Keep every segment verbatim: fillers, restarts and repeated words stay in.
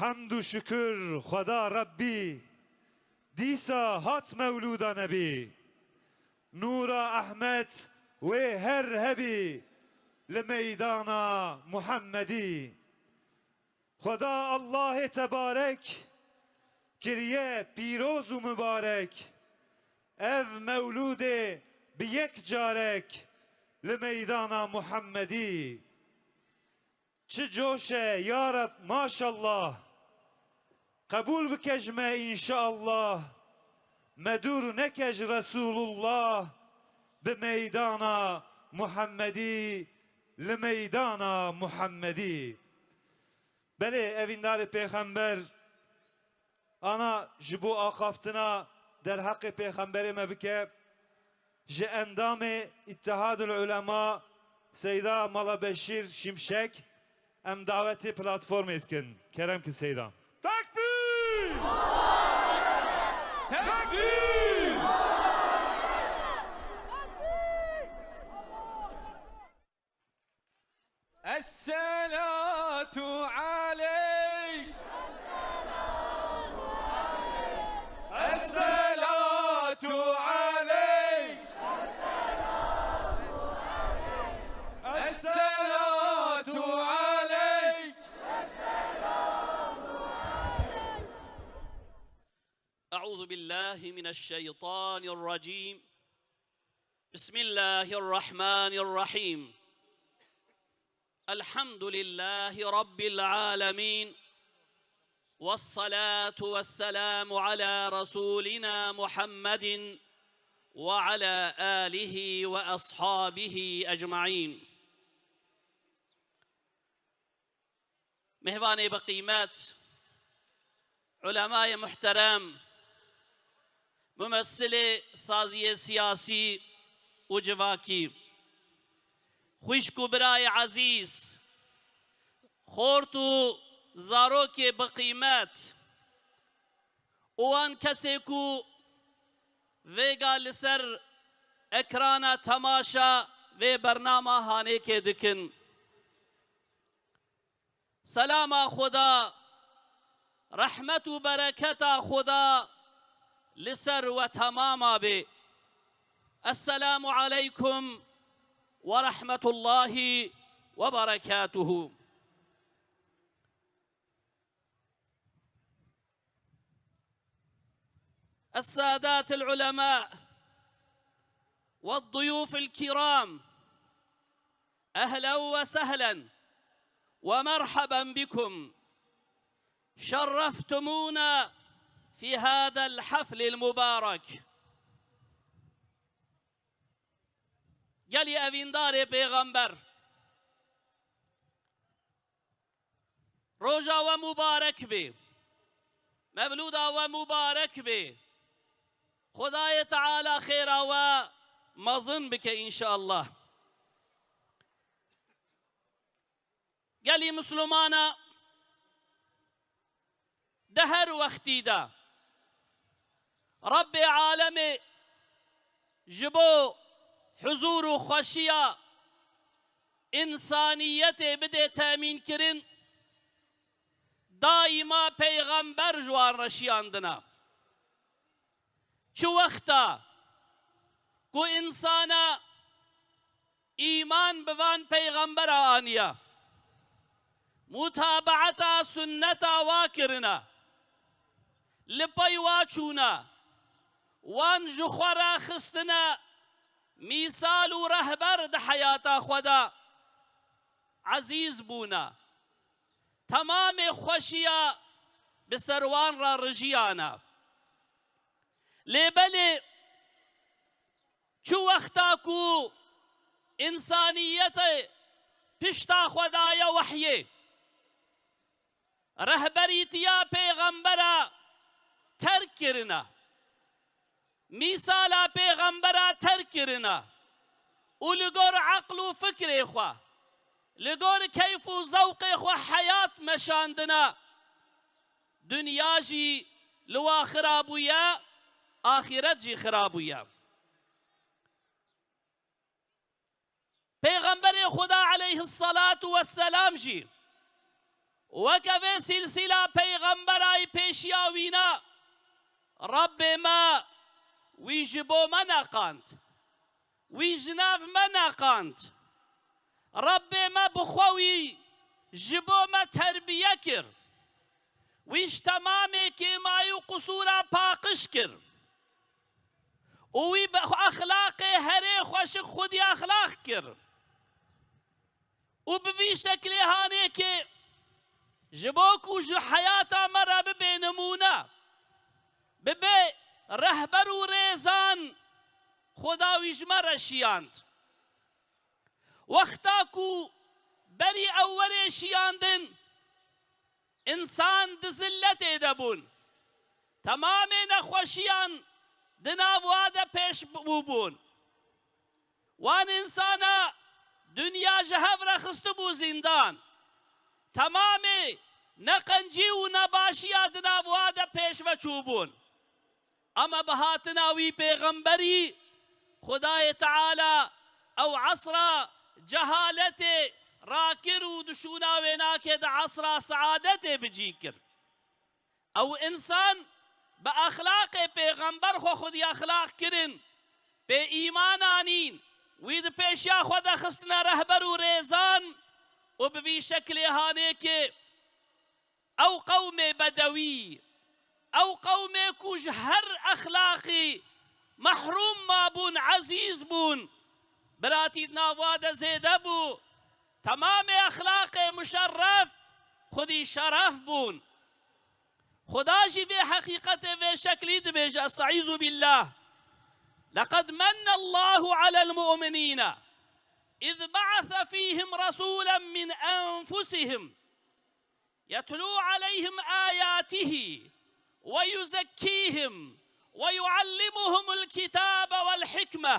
Hemd û şukir Xweda Rebbî, dîsa hat mewlûda Nebî. Nûra Ehmed wê her hebî li meydana Muhemmedî. Xweda Allahê tebarek kiriye pîroz û mibarek ev mewlûdê bi yek carek li meydana Muhemmedî. Çi coş e ya Reb, maşallah. Qebûl bike ji me înşaallah. Me dûr neke ji Resûlullah. Bi meydana Muhemmedî, li meydana Muhemmedî. Belê, evîndarê pêxember, ana ji bo axaftina derheqê pêxemberê me bike. Ji endamê Îttihadul Ulema Seyda Mala Beşîr Şimşek em dawetê platformê dikin. Kerem ki Seyda. Tekbîr! Tekbîr! الصلاة عليك. الصلاة عليك. الصلاة عليك. أعوذ بالله من الشيطان الرجيم. بسم الله الرحمن الرحيم. الحمد لله رب العالمين. والصلاة والسلام على رسولنا محمد وعلى آله وأصحابه أجمعين. Mêvanê bi qîmet, ulemayê muhterem, mumessilê saziyê siyasî û civakî, xwişk û birayê ezîz, xort û zarokê bi qîmet û wan kesê ku vêga li ser ekrana temaşa vê bernama hanêkê dikin. Selama Xuda, rehmet û bereketa Xuda li ser we temama bê. Esselamu aleykum ve rahmetullahi ve berekatuhu. السادات العلماء والضيوف الكرام، أهلا وسهلا ومرحبا بكم. شرفتمونا في هذا الحفل المبارك. Gelî evîndarê pêxember, roja we mubarek bê. Mevlûda we mubarek bê. Xwedayê Teala xêra we mezin bike înşallah. Gelî Misilmana di her wextî de Rebbê alemê ji bo huzûr û xweşiya însaniyetê bidê temînkirin, daîma peyxember ji wan re şiyandina. Çi wexta ku însana îman bi van peyxembera aniya, mutabaeta sunneta wa kirina, li pey wa çûna, wan ji xwe re xistine mîsal û rehber di heyata xwe de, ezîz bûna. Temamê xweşiya bi ser wan re rijiyana. Lê belê çi wexta ku însaniyetê pişta xwe daye wehyê, rehberîtiya pêxembera terk kirine, mîsala pêxembera terk kirine û li gor eql û fikrê xwe, li gor keyf û zewqê xwe heyat meşandine, dinya jî li wa xira bûye, axîret jî xira bûye. Pêxemberê Xuda aleyhisselatu vesselam jî Weke vê sîlsîla peyxemberayî pêşiya wîna, Rebbê me wî ji bo me neqand. Wî ji nav me neqand. Rebbê me bi xwe wî ji bo me terbiye kir. Wî ji temamê kêmayî û qisûra paqij kir. Û wî bi exlaqê herê xweşik xwedî exlaq kir. Û bi vî şeklê hanêkê ji bo ku ji heyata me re bibe nimûne, bibe rehber û rêzan, Xweda wî ji me re şiyand. Wexta ku berî ew werê şiyandin, însan di zilletê de bûn. Temamê nexweşiyan di nav wa de pêş bûbûn. Wan însana dinya ji hev re xistibû zîndan. Temamê neqencî û nebaşiya di nav wa de pêş ve çûbûn. Ama bi hatina wî pêxemberî, Xwedayê Teala ew esra cehaletê rakir û di şûna wênakê de esra seadetê bi cî kir. Ew însan bi exlaqê pêxember xwe xwedî exlaq kirin, pê îman anîn, wî di pêşiya xwe de xistine rehber û rêzan û bi vî şeklê hanêkê ew qewmê bedewî, ew qewmê ku ji her exlaqî mehrûm mabûn, ezîz bûn, biratî di nav wa de zêde bû, temamê exlaqê muşerref xwedî şeref bûn. Xuda jî vê heqîqetê vê şeklî dibêje, Estaizu billah. لقد من الله على المؤمنين إذ بعث فيهم رسولا من أنفسهم يتلو عليهم آياته ويزكيهم ويعلمهم الكتاب والحكمة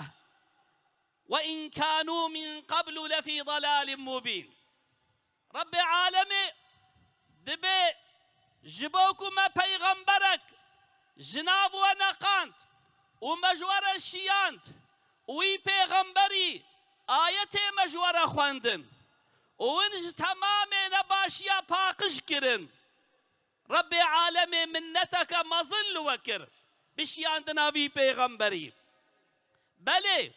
وإن كانوا من قبل لفي ضلال مبين. Rebbê alemê dibê ji bo ku me peyxemberek ji nav we neqand û me ji we re şiyand û wî pêxemberî ayetê me ji we re xwendin û win ji temamê nebaşiya paqij kirin. Rebbê alemê minneteke mezin li we kir, bi şiyandina vî pêxemberî. Belê,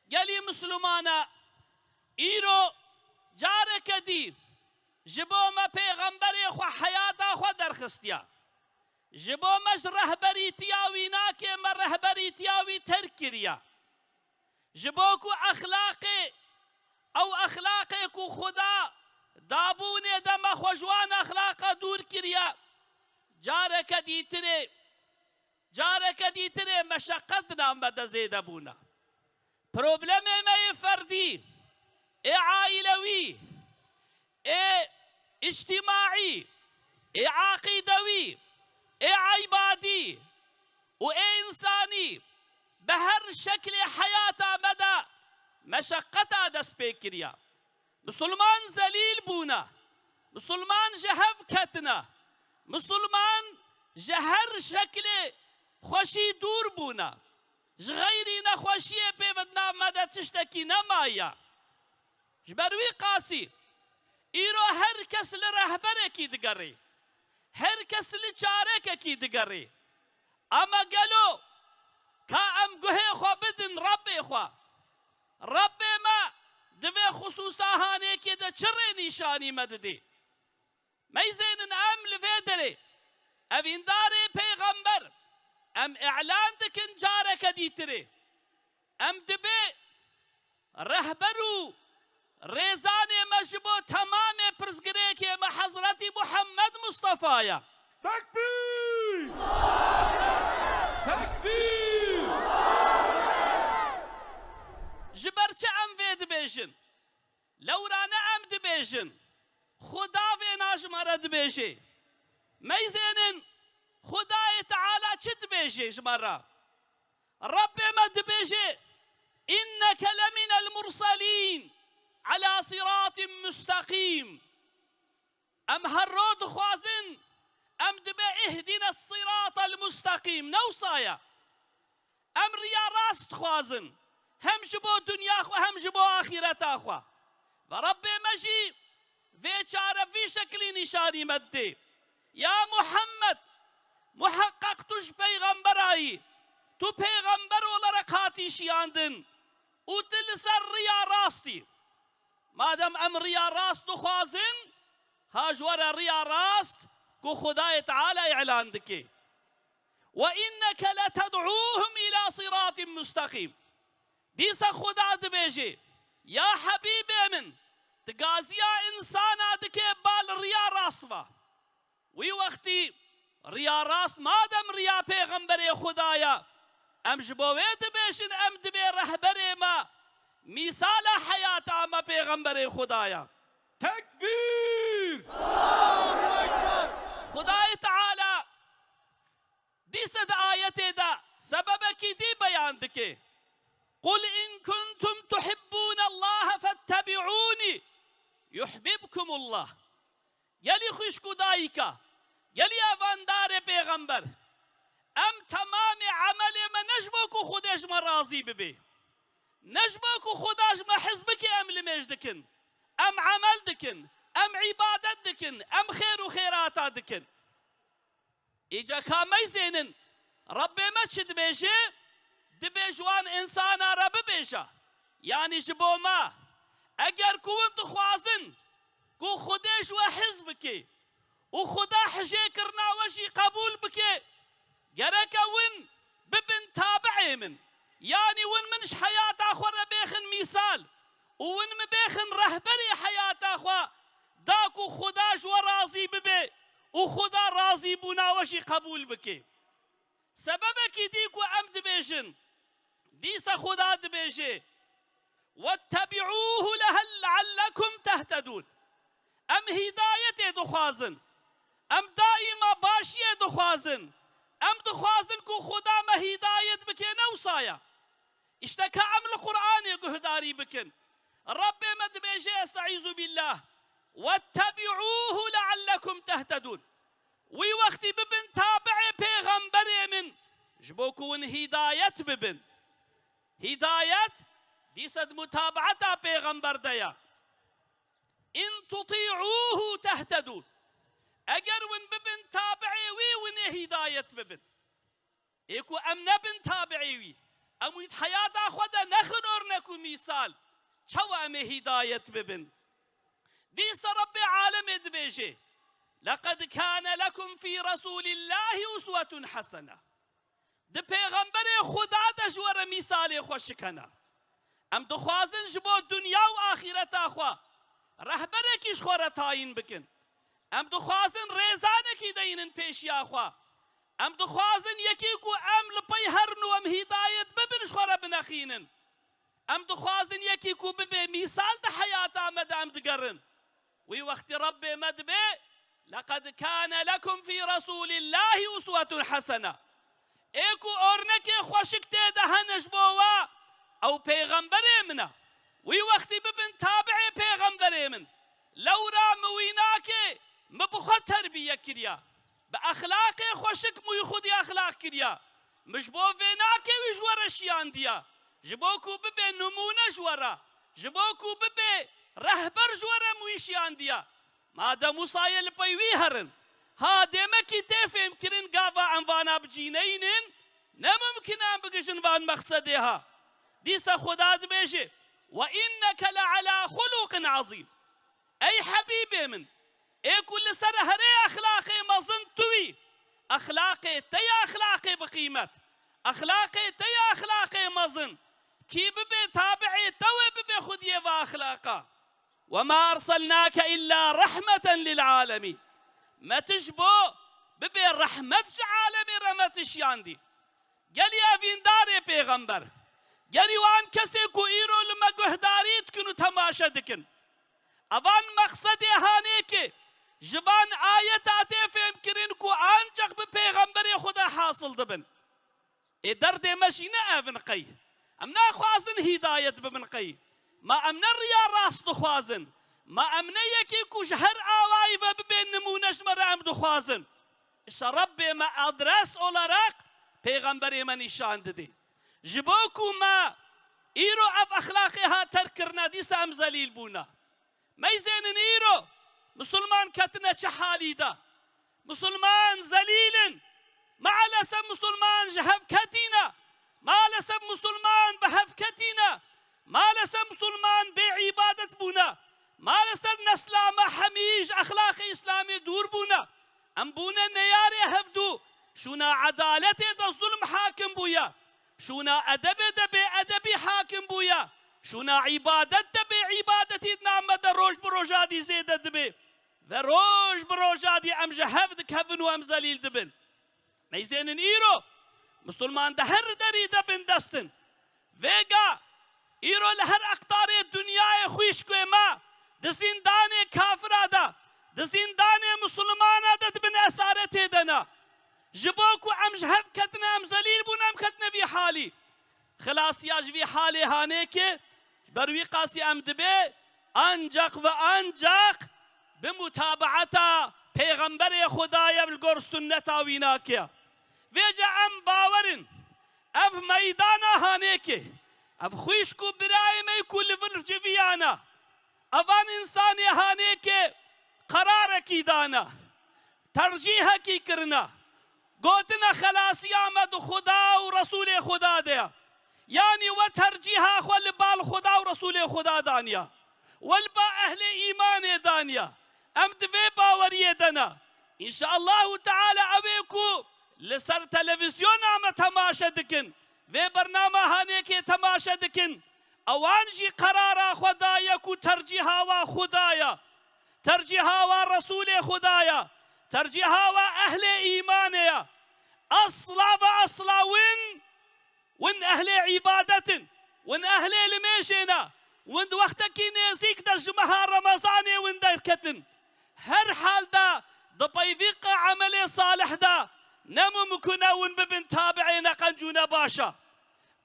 gelî Mislimana, îro careke dî ji bo me pêxemberê xwe heyata xwe derxistiya. Ji bo me ji rehberîtiya wî nakê me rehberîtiya wî terk kiriya. Ji bo ku exlaqê, ew exlaqê ku Xuda dabûnê de me xwe ji wan exlaqa dûr kiriye, careke dîtirê, careke dîtirê meşeqet di nav me de zêde bûne. Problemê me yê ferdî, ê aîlewî, ê îctîmaî, ê aqîdewî, ê îbadî û ê însanî bi her şeklê heyata me de meşeqeta dest pê kiriya. Misilman zelîl bûne. Misilman ji hev ketine. Misilman ji her şeklê xweşî dûr bûne. Ji xeyrî nexweşiyê pê ve di nav me de tiştekî nemaye. Ji ber wî qasî, îro her kes li rehberekî digerê. Her kes li çarekekî digerê. Ama gelo ka em guhê xwe bidin Rebbê xwe? Rebbê me di vê xisûsa hanêkê de çi rênîşanî me didê? Meyzênin em li vê derê evîndarê pêxember em îlan dikin careke dîtirê. Em dibê rehber û rêzanê me ji bo temamê pirsgirêkê me Hezretî Muhammed Mustafa ye. Tekbîr! Tekbîr! Ji ber çi em vê dibêjin? Lewra ne em dibêjin, Xuda vêna ji me re dibêjê. Meyzênin Xudayê Teala çi dibêjê ji me re? Rebbê me dibêjê, "Inneke leminel murselîn ala siratin musteqîm." Em her ro dixwazin, em dibê ihdine siratel musteqîm. Ne wisa ye. Em riya rast dixwazin. Hem ji bo dinya xwe, hem ji bo axîreta xwe. Ve Rebbê me jî Vê çare vî şeklî nîşanî me didê. Ya Muhammed, muheqqeq tu ji peyxemberayî, tu peyxember olarak hatî şiyandin û tu li ser riya rastî. Madem em riya rast dixwazin, ha ji we re riya rast ku Xwedayê Teala îlan dike. "Ve inneke leted'ûhum îlâ sirâtin mustaqîm." Dîsa Xuda dibêje, "Ya Hebîbê min, tu gaziya însana dike ba li riya rast ve." Wî wextî riya rast madem riya pêxemberê Xuda ye, em ji bo wê dibêjin em dibê rehberê me, mîsala heyata me pêxemberê Xuda ye. Tekbîr! Xudayê Teala dîsa di ayetê de sebebekî dî beyan dike. "Qul in kuntum tuhibbûne Allahe fettebi'ûnî yuhbibkumullah." Gelî xwişk û dayika, gelî evandarê pêxember, em temamê emelê me ne ji bo ku Xwedê ji me razî bibe. Ne ji bo ku Xweda ji me hez bike em limêj dikin. Em emel dikin, em îbadet dikin, em xêr û xêrata dikin. Îca ka meyzênin, Rebbê me çi dibêje? Dibê ji wan însana re bibêje. Yanî ji bo me, eger ku hûn dixwazin ku Xwedê ji we hez bike û Xweda hijêkirina we jî qebûl bike, gereke hûn bibin tabi'ê min. Yanî hûn min ji heyata xwe re bêxin mîsal û hûn min bêxin rehberê heyata xwe, da ku Xuda ji we razî bibe û Xuda razîbûna we jî qebûl bike. Sebebekî dî ku em dibêjin, dîsa Xuda dibêje, "Wettebi'ûhu leallekum tehtedûn." Em hîdayetê dixwazin. Em daîma başiyê dixwazin. Em dixwazin ku Xuda me hîdayet bike, ne wisa ye. Îşte ka em li Qur'anê guhdarî bikin. Rebbê me dibêje, estaizu billah, "Wettebi'ûhu leallekum tehtedûn." Wî wextî bibin tabi'ê pêxemberê min, ji bo ku hûn hîdayet bibin. Hîdayet dîsa di mutabaeta pêxember de ye. "In tutî'ûhu tehtedû." Eger hûn bibin tabi'ê wî, hûn ê hîdayet bibin. Ê ku em nebin tabi'ê wî, em wî di heyata xwe de nexin ornek û mîsal, çawa em ê hîdayet bibin? Dîsa Rebbê alemê dibêje, "Leqed kâne lekum fî Resûlillâhi uswetun hesene." Di pêxemberê Xuda de ji we re mîsalê xweşik hene. Em dixwazin ji bo dinya û axîreta xwe rehberekî ji xwe re tayîn bikin. Em dixwazin rêzanekî deynin pêşiya xwe. Em dixwazin yekî ku em li pey herin û em hîdayet bibin ji xwe re binexînin. Em dixwazin yekî ku bibe mîsal di heyata me de em digerin. Wî wextî Rebbê me dibê, "Leqed kâne lekum fî Resûlillâhi uswetun hesene." Ê ku ornekê xweşik tê de hene ji bo we, ew pêxemberê min e. Wî wextî bibin tabi'ê pêxemberê min. Lewra min wî nake, min bi xwe terbiye kiriye. Bi exlaqê xweşik min wî xwedî exlaq kiriye. Min ji bo vê nake wî ji we re şiyandiye. Ji bo ku bibe nimûne ji we re. Ji bo ku bibe rehber ji we re min wî şiyandiye. Madem wisa ye li pey wî herin. Ha dêmekî tê fêmkirin gava em vana bi cî neynin, ne mumkin e em bigihîjin van mexsedê ha. Dîsa Xuda dibêje, "Ve inneke le ala xuluqin azîm." Ey Hebîbê min, ê ku li ser herê exlaqê mezin tu wî, exlaqê te ye exlaqê bi qîmet, exlaqê te ye exlaqê mezin, kî bibe tabi'ê te wê bibe xwediyê va exlaqa. "Ve ma erselnake illa rehmeten lil alemîn." Me tu ji bo bibe rehmet ji alemê re me tu şiyandî. Gelî evîndarê pêxember, gelî wan kesê ku îro li me guhdarî dikin û temaşe dikin, evan mexsedê hanê ki ji van ayeta tê fêmkirin ku ancaq bi pêxemberê Xuda hasil dibin. Ê derdê me jî ne ev in qey. Em naxwazin hîdayet bibin qey. Ma em ne riya rast dixwazin. Ma em ne yekî ku ji her awayî ve bibê nimûne ji me re em dixwazin. Îşte Rebbê me adres olarak pêxemberê me nîşan didê. Ji bo ku me îro ev exlaqê ha terk kirine, dîsa em zelîl bûne. Meyzênin îro Misilman ketine çi halî de? Misilman zelîl in. Maalesef misilman ji hev ketîne. Maalesef misilman bi hev ketîne. Maalesef misilman bê îbadet bûne. Maalesef nesla me hemî ji exlaqê Îslamê dûr bûne. Em bûne neyarê hevdû. Şûna edaletê de zulm hakim bûye. Şûna edebê de bêedebî hakim bûye. Şûna îbadet de bêîbadetî di nav me de roj bi roja dî zêde dibe. Ve roj bi roja dî em ji hev dikevin û em zelîl dibin. Meyzênin îro, misilman di her derî de bindest in. Vêga, îro li her eqtarê dinyayê xwîşkê me di zîndanê kafira de, di zîndanê misilmana de di bin esaretê de ne. Ji bo ku em ji hev ketine, em zelîl bûn, em ketine vî halî. Xilasiya ji vî halê hanêkê, ji ber wî qasî em dibê ancaq ve ancaq bi mutabaeta Pêxemberê Xuda ye, li gor sunneta wî nake. Vêce em bawer in, ev meydana hanêkê, ev xwîşk û birayê me ku li vir civiya ne, evan însanê hanêkê qerarekî dane, tercîhekî kirine, gotine xelasiya me di Xuda û Resûlê Xuda de ye. Yanî we tercîha xwe li bal Xuda û Resûlê Xuda daniye. We li ba ehlê îmanê daniye. Em di vê baweriyê de ne. Înşaallahu Teala ew ê ku li ser televîzyona me temaşe dikin, vê bernama hanêkê temaşe dikin, ewan jî qerara xwe daye ku tercîha wa Xuda ye. Tercîha wa Resûlê Xuda ye. Tercîha wa ehlê îmanê ye. Esla ve esla win, win ehlê îbadet in. Win ehlê limêjê ne. Win di wextekî nêzîk de ji meha Remezanê win derketin. Her hal de di peyvîqa emelê salih de ne mumkun e win bibin tabi'ê neqenc û nebaş e.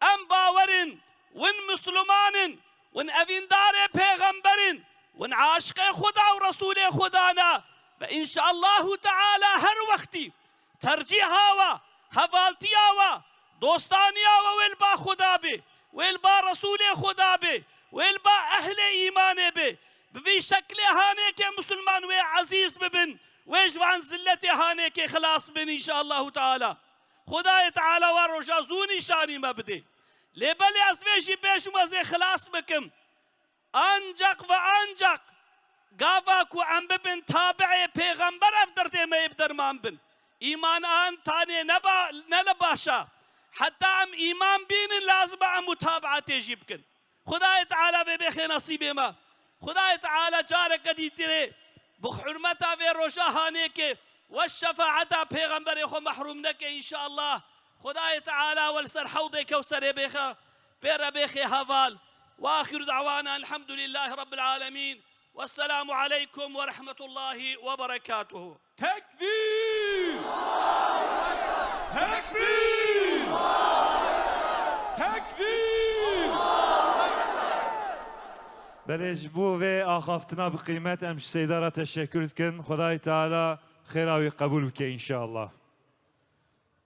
Em bawer in, win Misliman in, win evîndarê Pêxember in, win aşiqê Xuda û Resûlê Xuda ne ve înşaallahu Teala her wextî tercîha we, hevaltiya we, dostaniya we wê li ba Xuda bê, wê li ba Resûlê Xuda bê, wê li ba ehlê îmanê bê. Bi vî şeklê hanêkê Misliman wê ezîz bibin, wê ji van zilletê hanêkê xilas bin înşaallahu Teala. Xwedayê Teala wa roja zû nîşanî me bidê. Lê belê ez vê jî bêjim, ez ê xilas bikim. Ancaq ve ancaq gava ku em bibin tabi'ê Pêxember ev derdê me yê bi derman bin. Îman an tanê neba, ne li baş e. Heta em îman bînin lazim e em mutabaetê jî bikin. Xwedayê Teala vê bêxê nesîbê me. Xwedayê Teala careke dîtirê bi hurmeta vê roja hanêkê we şefaeta Pêxemberê xwe mehrûm neke înşallah. Xwedayê Teala we li ser hewdê Kewserê bêxe, pê re bêxê heval. Ve axiru da'wana elhamdulillahî rabbil alemin. Vesselamu aleykum ve rahmetullahi ve berekatuhu. Tekbîr! Tekbîr! Tekbîr! Belê, ji bo vê axaftina bi qîmet em ji Seyda re teşekkür dikin. Xwedayê Teala xêra wî qebûl bike înşallah.